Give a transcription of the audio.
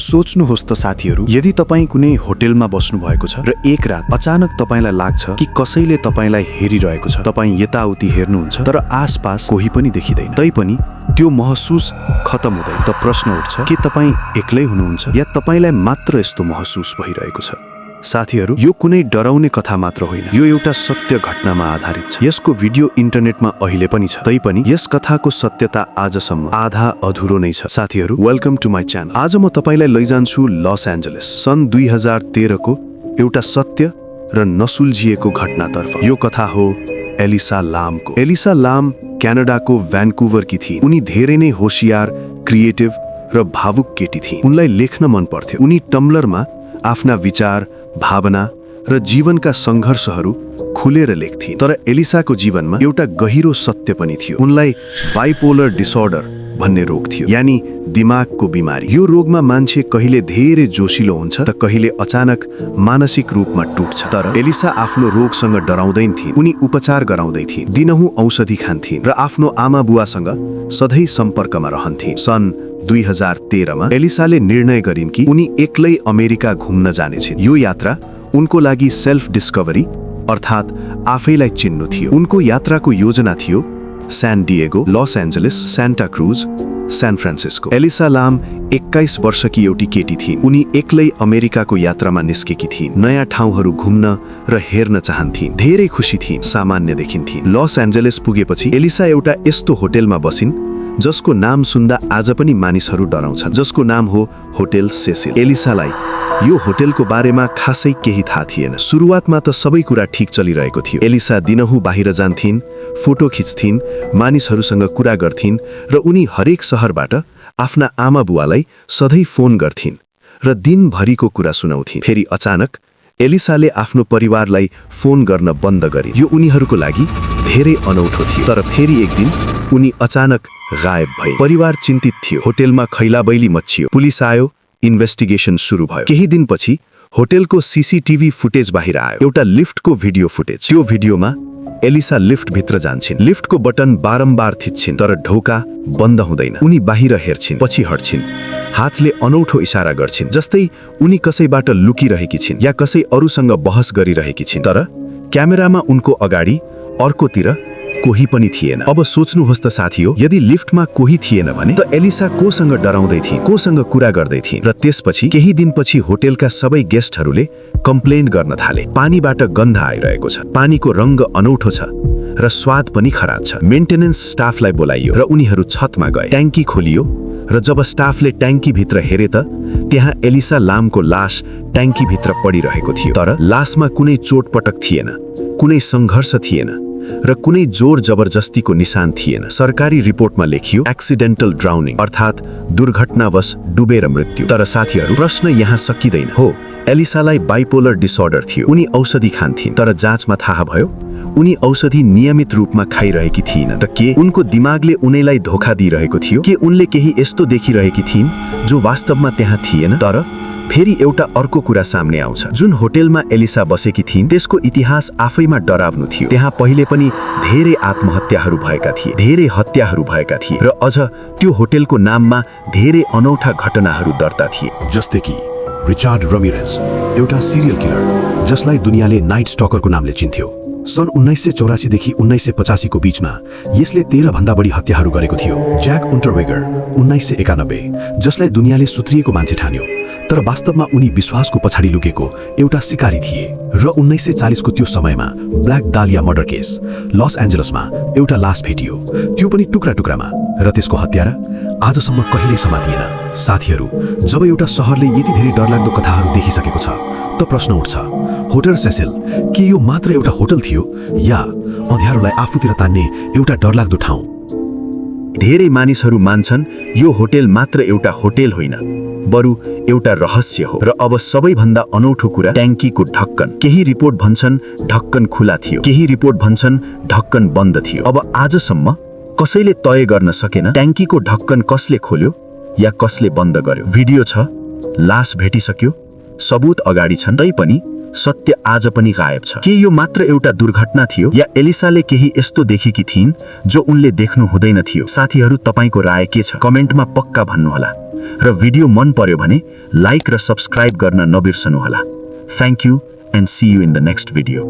सोच्नुहोस् त साथीहरू, यदि तपाईँ कुनै होटेलमा बस्नु भएको छ र एक रात अचानक तपाईलाई लाग्छ कि कसैले तपाईलाई हेरिरहेको छ। तपाईँ यताउति हेर्नुहुन्छ तर आसपास कोही पनि देखिँदैन। तैपनि त्यो महसुस खत्म हुँदैन। त प्रश्न उठ्छ, के तपाईँ एक्लै हुनुहुन्छ या तपाईलाई मात्र यस्तो महसुस भइरहेको छ? साथीहरू, यो कुनै डराउने कथा मात्र होइन, यो एउटा सत्य घटनामा आधारित छ। यसको भिडियो इन्टरनेटमा अहिले पनि छ, तैपनि यस कथाको सत्यता आजसम्म आधा अधुरो नै छ। साथीहरू, वेलकम टु माई च्यानल। आज म तपाईलाई लैजान्छु लस एन्जलस सन् 2013 को एउटा सत्य र नसुल्झिएको घटनातर्फ। यो कथा हो एलिसा लामको। एलिसा लाम क्यानाडाको भ्यान्कुभरकी थिइन्। उनी धेरै नै होशियार, क्रिएटिभ र भावुक केटी थिइन्। उनलाई लेख्न मन पर्थ्यो। उनी टम्ब्लरमा आफ्ना विचार, भावना र जीवनका सङ्घर्षहरू खुलेर लेख्थिन्। तर एलिसाको जीवनमा एउटा गहिरो सत्य पनि थियो। उनलाई बाइपोलर डिसअर्डर भन्ने रोग थियो, यानि दिमागको बिमारी। यो रोगमा मान्छे कहिले धेरै जोसिलो हुन्छ त कहिले अचानक मानसिक रूपमा टुट्छ। तर एलिसा आफ्नो रोगसँग डराउँदैन थिइन्। उनी उपचार गराउँदै थिइन्, दिनहुँ औषधि खान्थिन् र आफ्नो आमा बुवासँग सधैँ सम्पर्कमा रहन्थिन्। सन् 2013 मा एलिसाले निर्णय गरिन् कि उनी एक्लै अमेरिका घुम्न जानेछिन्। यो यात्रा उनको लागि सेल्फ डिस्कभरी अर्थात् आफैलाई चिन्नु थियो। उनको यात्राको योजना थियो सैन डिएगो, लस एन्जलस, सान्टा क्रुज, सैन फ्रान्सिस्को। एलिसा लाम 21 वर्षकी एउटी केटी थिइन्। उनी एक्लै अमेरिकाको यात्रामा निस्केकी थिइन्। नयाँ ठाउँहरू घुम्न र हेर्न चाहन्थिन्। धेरै खुसी थिइन्, सामान्य देखिन्थिन्। लस एन्जलस पुगेपछि एलिसा एउटा यस्तो होटेलमा बसिन् जसको नाम सुन्दा आज पनि मानिसहरू डराउँछन्, जसको नाम हो होटेल सेसिल। एलिसालाई यो होटेलको बारेमा खासै केही थाहा थिएन। सुरुवातमा त सबै कुरा ठिक चलिरहेको थियो। एलिसा दिनहुँ बाहिर जान्थिन्, फोटो खिच्थिन्, मानिसहरूसँग कुरा गर्थिन् र उनी हरेक शहरबाट आफ्ना आमा बुवालाई सधैँ फोन गर्थिन् र दिनभरिको कुरा सुनाउँथिन्। फेरि अचानक एलिसाले आफ्नो परिवारलाई फोन गर्न बन्द गरे। यो उनीहरूको लागि धेरै अनौठो थियो। तर फेरि एक दिन उनी अचानक गायब भए। परिवार चिन्तित थियो। होटेलमा खैलाबैली मच्चियो। पुलिस आयो, इन्भेस्टिगेसन सुरु भयो। केही दिनपछि होटेलको सीसीटीभी फुटेज बाहिर आयो, एउटा लिफ्टको भिडियो फुटेज। त्यो भिडियोमा एलिसा लिफ्ट भित्र जान्छिन्, लिफ्टको बटन बारम्बार थिच्छिन् तर ढोका बन्द हुँदैन। उनी बाहिर हेर्छिन्, पछि हट्छिन्, हातले अनौठो इशारा गर्छिन्, जस्तै उनी कसैबाट लुकिरहेकी छिन् या कसै अरूसँग बहस गरिरहेकी छिन्। तर क्यामेरामा उनको अगाडि अर्कोतिर कोही पनि थिएन। अब सोच्नुहोस् त साथीहो, यदि लिफ्टमा कोही थिएन भने त एलिसा कोसँग डराउँदै थिइन्, कोसँग कुरा गर्दै थिइन्? र त्यसपछि केही दिनपछि होटेलका सबै गेस्टहरूले कम्प्लेन गर्न थाले। पानीबाट गन्ध आइरहेको छ, पानीको रङ्ग अनौठो छ र स्वाद पनि खराब छ। मेन्टेनेन्स स्टाफलाई बोलाइयो र उनीहरू छतमा गए। ट्याङ्की खोलियो र जब स्टाफले ट्याङ्की भित्र हेरे त त्यहाँ एलिसा लामको लास ट्याङ्की भित्र पडिरहेको थियो। तर लासमा कुनै चोटपटक थिएन, कुनै सङ्घर्ष थिएन र कुनै जोर जबरजस्तीको निशान थिएन। सरकारी रिपोर्टमा लेखियो एक्सिडेन्टल ड्राउनिङ अर्थात् दुर्घटनावश डुबेर मृत्यु। तर साथीहरू, प्रश्न यहाँ सकिँदैन। हो, एलिसालाई बाइपोलर डिसअर्डर थियो। उनी औषधि खान्थिन्, तर जाँचमा थाहा भयो उनी औषधि नियमित रूपमा खाइरहेकी थिइन्। त के उनको दिमागले उनैलाई धोका दिइरहेको थियो? के उनले केही यस्तो देखिरहेकी थिइन् जो वास्तवमा त्यहाँ थिएन? तर फेरि एउटा अर्को कुरा सामने आउँछ। जुन होटेलमा एलिसा बसेकी थिइन् त्यसको इतिहास आफैमा डरावनु थियो। त्यहाँ पहिले पनि धेरै आत्महत्याहरू भएका थिए, धेरै हत्याहरू भएका थिए र अझ त्यो होटेलको नाममा धेरै अनौठा घटनाहरू दर्ता थिए। जस्तै कि रिचार्ड रमिरेज, एउटा सिरियल किलर जसलाई दुनियाँले नाइट स्टकरको नामले चिन्थ्यो। सन् 1984 देखि 1985 को बीचमा यसले 13 भन्दा बढी हत्याहरू गरेको थियो। ज्याक उन्टरवेगर 1991, जसलाई दुनियाँले सुत्रिएको मान्छे ठान्यो तर वास्तवमा उनी विश्वासको पछाडि लुकेको एउटा शिकारी थिए। र 1940 को त्यो समयमा ब्ल्याक डालिया मर्डर केस, लस एन्जलसमा एउटा लास भेटियो, त्यो पनि टुक्रा टुक्रामा, र त्यसको हत्यारा आजसम्म कहिल्यै समातिएन। साथीहरू, जब एउटा शहरले यति धेरै डरलाग्दो कथाहरू देखिसकेको छ त प्रश्न उठ्छ, होटल सेसिल के यो मात्र एउटा होटल थियो या अँध्यारोलाई आफूतिर तान्ने एउटा डरलाग्दो ठाउँ? धेरै मानिसहरू मान्छन् यो होटेल मात्र एउटा होटेल होइन, बरु एउटा रहस्य हो। र अब सबैभन्दा अनौठो कुरा, ट्याङ्कीको ढक्कन। केही रिपोर्ट भन्छन् ढक्कन खुला थियो, केही रिपोर्ट भन्छन् ढक्कन बन्द थियो। अब आजसम्म कसैले तय गर्न सकेन ट्याङ्कीको ढक्कन कसले खोल्यो या कसले बन्द गर्यो। भिडियो छ, लास भेटिसक्यो, सबुत अगाडि छन्, तैपनि सत्य आज पनि गायब छ। के यो मात्र एउटा दुर्घटना थियो या एलिसाले केही यस्तो देखेकी थिइन् जो उनले देख्नु हुँदैन थियो? साथीहरू, तपाईको राय के छ? कमेन्टमा पक्का भन्नुहोला र भिडियो मन पर्यो भने लाइक र सब्स्क्राइब गर्न नबिर्सनुहोला। Thank you and see you in the next video.